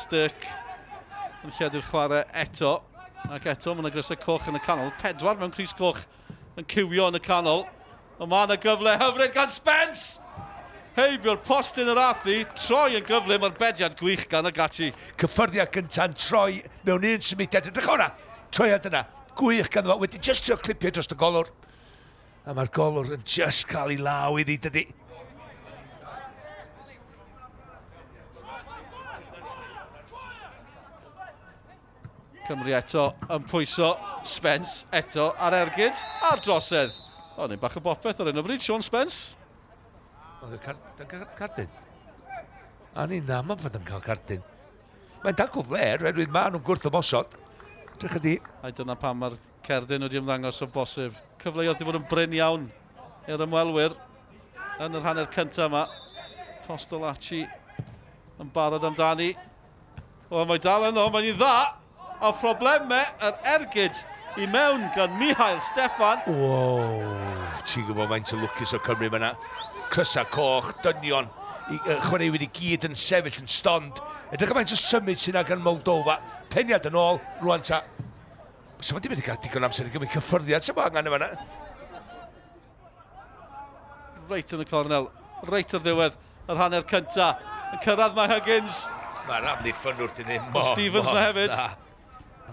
Stirk yn lledu'r chwarae eto. Ac eto, mae yna grysau coch yn y canol. Pedwar mewn crys coch yn cywio yn y canol. Ond mae yna gyfle hyfryd gan Spence! Heibio'r postyn yr athi, troi yn gyflym, arbediad gwych gan Agachi. Cyffyrddiad gynta'n troi mewn un symudiad. Edrych o'na, troiad yna. Gwych ganddo fo, wedi just trio clipio dros y golwr. A mae'r golwr yn just cael ei law iddi, dydy. Cymru eto yn pwyso Spence eto ar ergyd a'r drosedd. O, neu bach o bopeth ar hyn o bryd, Sean Spence. Oedd y car cardyn. A ni'n am fod yn cael cardyn. Mae'n dacl fler, oherwydd maen nhw'n gwrth ymosod. Drych ydi. A dyna pam mae'r cerdyn wedi ymddangos o bosib. Cyfleoedd wedi bod yn brin iawn i'r ymwelwyr yn yr hanner cyntaf yma. Postolacci yn barod amdani. Wel, mae dal yno, mae'n un dda. A phroblemau yr ergyd i mewn gan Mihail Steffan. Wow, ti'n gwybod faint o lwcus o Cymru mae yna. Crysau coch, dynion, i, chwaraewyr i gyd yn sefyll yn stond. Edrych faint o symud sy'n gan Moldova. Peniad yn ôl, rwan ta. Sa fo di mynd i gael digon amser i gymryd cyffyrddiad, sa fo angen yma. Reit yn y cornel, reit ar ddiwedd yr hanner cynta. Yn cyrraedd mae Huggins. Mae'r amddiffynwr di wneud mor, Stevens na hefyd. Na.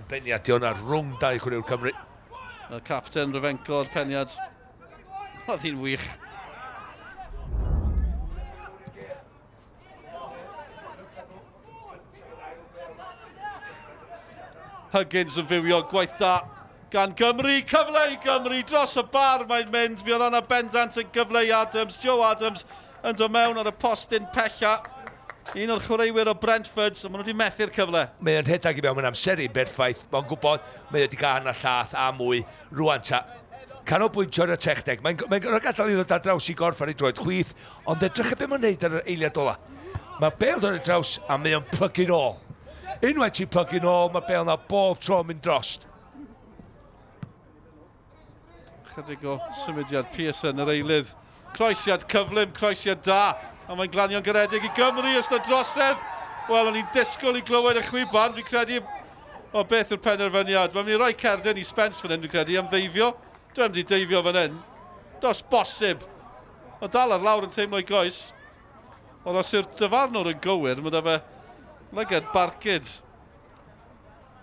Beniad di hwnna rhwng dau chwaraewr Cymru. Y capten Ryfenko o'r peniad. Oedd hi'n wych. Huggins yn fywio gwaith da gan Gymru. Cyfle i Gymru dros y bar mae'n mynd. Mi oedd yna bendant yn gyfle i Adams. Joe Adams yn dod mewn ar y postyn pella. Un o'r chwaraewyr o Brentford, so maen nhw wedi methu'r cyfle. Mae o'n rhedeg i mewn, mae'n amseru berffaith. Mae'n gwybod, mae wedi cael hanner llath a mwy rwan ta. Canolbwyntio ar y techneg. Mae'n mae gadael i ddod ar draws i gorff ar ei droed chwith, ond edrych ar beth mae'n neud ar yr eiliad ola. Mae Bale dod ar draws a mae o'n plygu'n ôl. Unwaith ti'n plygu'n ôl, mae Bale na bob tro yn mynd drost. Chydig o symudiad Pearson yr eilydd. Croesiad cyflym, croesiad da. A mae'n glanio'n garedig i Gymru os na drosedd. Wel, o'n i'n disgwyl i glywed y chwiban, fi'n credu o beth yw'r penderfyniad. Mae'n mynd i roi cerdyn i Spence fan hyn, fi'n credu, am ddeifio. Dwi'n mynd i deifio fan hyn. Dos bosib. Mae dal ar lawr yn teimlo'i goes. Ond os yw'r dyfarnwr yn gywir, mae da fe lygad barcud.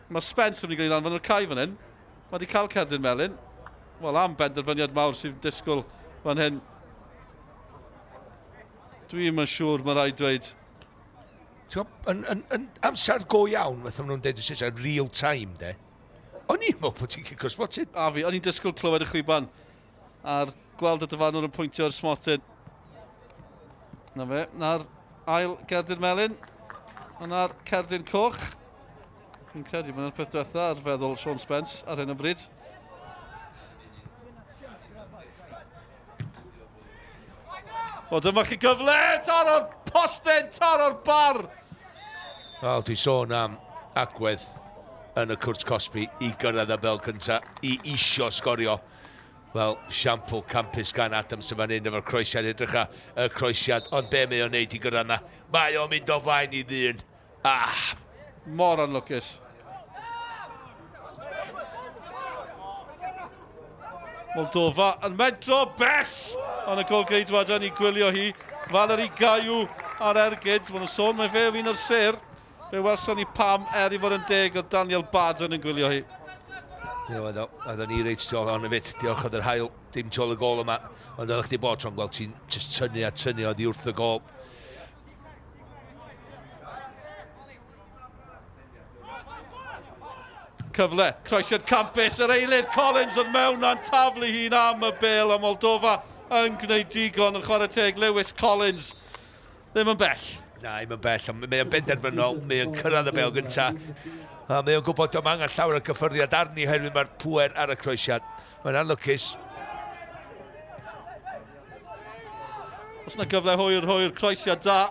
Mae Spence yn mynd i gael ei ddanfon o'r cae fan hyn. Mae wedi cael cerdyn melyn. Wel, am benderfyniad mawr sy'n disgwyl fan hyn. Dwi'n yn siŵr, mae rhaid dweud. Ti'n yn, yn, yn amser go iawn, fath o'n nhw'n dweud yn Saesneg, real time, de. O'n i'n meddwl bod ti'n cico smotyn. A fi, o'n i'n disgwyl clywed y chwiban. A'r gweld y dyfarnwr yn pwyntio ar smotyn. Na fe, na'r ail gerdyn melyn. Yna'r cerdyn coch. Fi'n credu bod yna'r peth diwetha ar feddwl Sean Spence ar hyn o bryd. O, dyma chi gyfle! Taro'r posten, taro'r bar! Wel, dwi sôn am agwedd yn y cwrt cosbi i gyrraedd y bel cynta, i isio sgorio. Wel, siampl campus gan Adams yn fan hyn efo'r croesiad, edrych y croesiad, ond be mae o'n neud i gyrraedd na? Mae o'n mynd o flaen i ddyn. Ah! Mor anlwcus. Moldova yn medro bell ond y golgeidwad yn ei gwylio hi. Valerie Gaiw ar ergyd. Maen nhw'n sôn mae fe yw un o'r sêr. Fe welson ni pam er i fod yn deg oedd Daniel Baden yn gwylio hi. Ie, oedd o'n i reit tu ôl ond hefyd. Diolch oedd yr hael, dim tu ôl y gol yma. Ond oeddech chdi bod tro'n gweld ti'n just tynnu a tynnu oddi wrth y gol. Cyfle, croesiad campus, yr eilydd Collins yn mewn a'n taflu hun am y bel a Moldova yn gwneud digon yn chwarae teg Lewis Collins. Ddim yn bell. Na, ddim yn bell, ond mae o'n benderfynol, mae o'n cyrraedd y bel gynta. A mae o'n gwybod dwi'n angen llawer o gyffyrddiad arni oherwydd mae'r pŵer ar y croesiad. Mae'n anlwcus. Os yna gyfle hwyr, hwyr, croesiad da.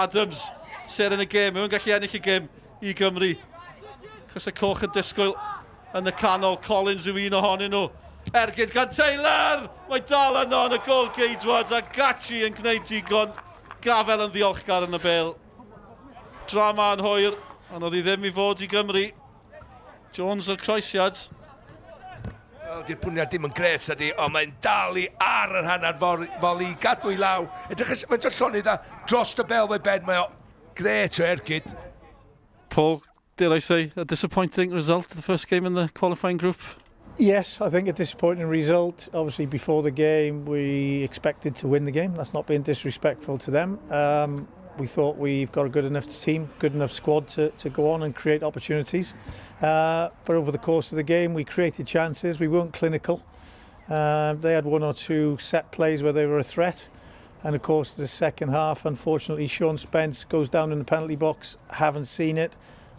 Adams, ser yn y gêm, mae'n gallu ennill y gêm i Gymru. Chos y coch yn disgwyl yn y canol, Collins yw un ohonyn nhw. Ergyd gan Taylor! Mae dal yno yn y gol geidwad a Gachi yn gwneud digon. Gafel yn ddiolchgar yn y bel. Drama yn hwyr. Ond oedd hi ddim i fod i Gymru. Jones o'r croesiad. Wel, di'r pwniad dim yn gret, ydy, ond mae'n dal i ar yr hanner foli, gadw i law. Edrych, mae'n dod llonydd a dros y bel fe ben, mae o gret o ergyd. Paul, dare I say, a disappointing result, the first game in the qualifying group? Yes, I think a disappointing result. Obviously, before the game, we expected to win the game. That's not being disrespectful to them. We thought we've got a good enough team, good enough squad to go on and create opportunities. But over the course of the game, we created chances. We weren't clinical. They had one or two set plays where they were a threat. And of course, the second half, unfortunately, Sean Spence goes down in the penalty box. Haven't seen it,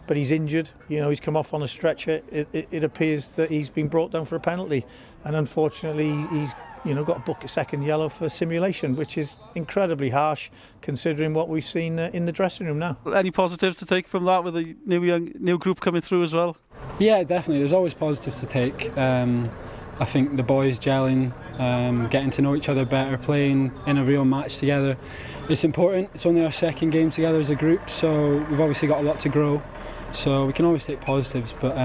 but he's injured. He's come off on a stretcher. It appears that he's been brought down for a penalty. And unfortunately, he's got a book a second yellow for simulation, which is incredibly harsh considering what we've seen in the dressing room now. Any positives to take from that with the new group coming through as well? Yeah, definitely. There's always positives to take. I think the boys gelling, getting to know each other better, playing in a real match together. It's important. It's only our second game together as a group, so we've obviously got a lot to grow. So we can always take positives, but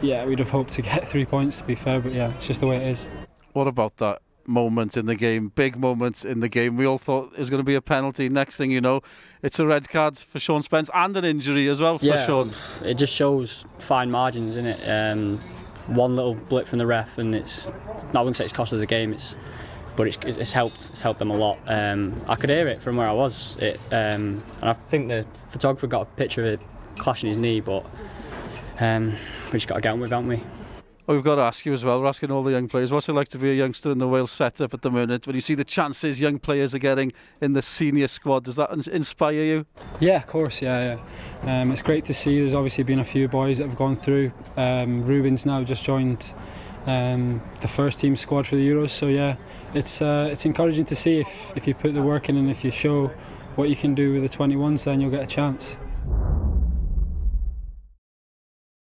yeah, we'd have hoped to get 3 points, to be fair, but yeah, it's just the way it is. What about that moment in the game, big moment in the game? We all thought it was going to be a penalty. Next thing you know, it's a red card for Sean Spence and an injury as well for Sean. It just shows fine margins, isn't it? One little blip from the ref, and it's, I wouldn't say it's cost us a game. It's but it's helped. It's helped them a lot. I could hear it from where I was. And I think the photographer got a picture of it clashing his knee, but we just got to get on with it, haven't we? Oh, we've got to ask you as well. We're asking all the young players, what's it like to be a youngster in the Wales setup at the minute? When you see the chances young players are getting in the senior squad, does that inspire you? Yeah, of course. Yeah. It's great to see. There's obviously been a few boys that have gone through. Ruben's now just joined the first team squad for the Euros. So yeah, it's encouraging to see if you put the work in and if you show what you can do with the 21s, then you'll get a chance.